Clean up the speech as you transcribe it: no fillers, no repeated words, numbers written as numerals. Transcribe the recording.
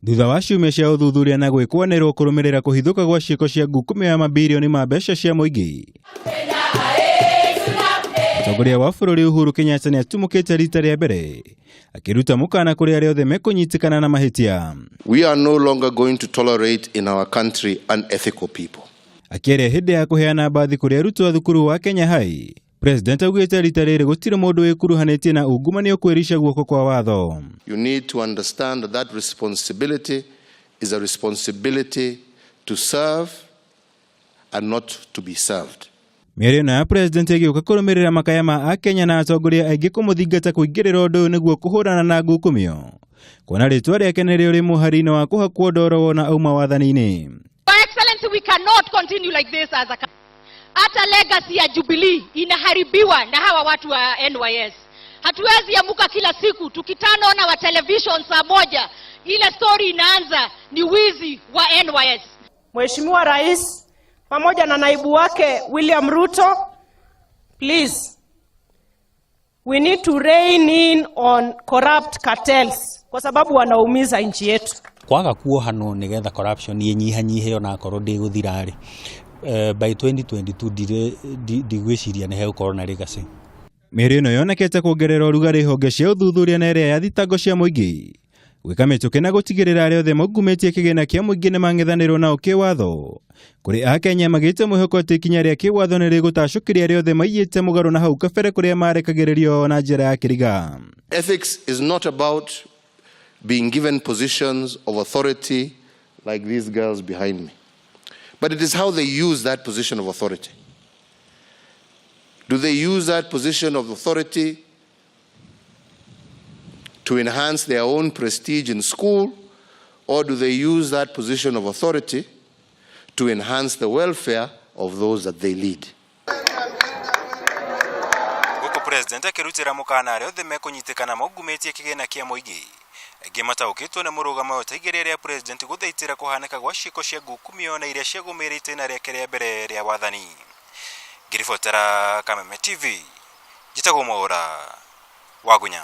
Thutha wa ciumia cia ũthuthuria na gwĩkwanĩrwo kũrũmĩrĩra kũhithũka gwa ciĩko cia ngukumio ya mabirioni ma mbeca cia mũingĩ, mũtongoria wa bũrũri Uhuru Kenyatta nĩ atumũkĩte rita rĩa mbere akĩruta mũkana kũrĩ arĩa othe mekũnyitĩkana na mahĩtia. We are no longer going to tolerate in our country unethical people. Akĩaria hĩndĩ ya kũheana mbathi kũrĩ arutwo a thukuru wa Kenya High, President augĩte rita rĩrĩ gũtirĩ mũndũ wĩkuruhanĩtie na ungumania kwĩrica guoko kwa watho. You need to understand that that responsibility is a responsibility to serve and not to be served. Mĩario ĩno ya president ĩgĩũka kũrũmĩrĩra makaya ma Akenya na atongoria aingĩ kũmũthingata kũingĩrĩra ũndũ ũyũ nĩguo kũhũrana na ngukumio, kuona rĩtwa rĩake nĩrĩo rĩ mũhari-inĩ wa kũhakwo ndoro wona auma wathani-inĩ. Your Excellency, we cannot continue like this as a country. Hata legacy ya Jubilee inaharibiwa na hawa watu wa NYS. Hatuwezi amuka kila siku tukitano na wa television saa 1, ile story inaanza ni wizi wa NYS. Mheshimiwa Rais pamoja na naibu wake William Ruto, please, we need to rein in on corrupt cartels kwa sababu wanaumiza nchi yetu. Kwaga kuohanwo nigetha corruption inyihanyihe ona akorwo ndĩgũthira rĩ, by 2022 ndigwĩciria nĩ hegũkorwo na legacy. Mĩario ĩno yonekete kuongerera ũrugarĩ honge cia ũthuthuria na ĩrĩa ya thitango cia mũingĩ gwĩka mĩtũkĩ na gũtigĩrĩra arĩa othe maungumĩtie kĩgĩna kĩa mũingĩ nĩ mang'ethanĩrwo nao kĩwatho. Kũrĩ Akenya magĩte mwĩhoko atĩ ikinya rĩa kĩwatho nĩ rĩgũtacũkĩria arĩa othe maiyĩte mũgarũ na hau kabere kũrĩa marekagĩrĩrio na njĩra ya kĩriga. Ethics is not about being given positions of authority like these girls behind me, but it is how they use that position of authority. Do they use that position of authority to enhance their own prestige in school, or do they use that position of authority to enhance the welfare of those that they lead? Gũkũ president akĩrutĩra mũkana arĩa othe mekũnyitĩkana maungumĩtie kĩgĩna kĩa mũingĩ, aingĩ mataũkĩtwo nĩ mũrũgamo ũyũ ta igeria rĩa president gũthaitĩra kũhanĩka gwa ciĩko cia ngukumio na iria ciagũmĩire itĩna rĩake rĩa mbere rĩa wathani. Ngĩribotera Kameme TV, njĩtagwo Mwaũra Wagunya.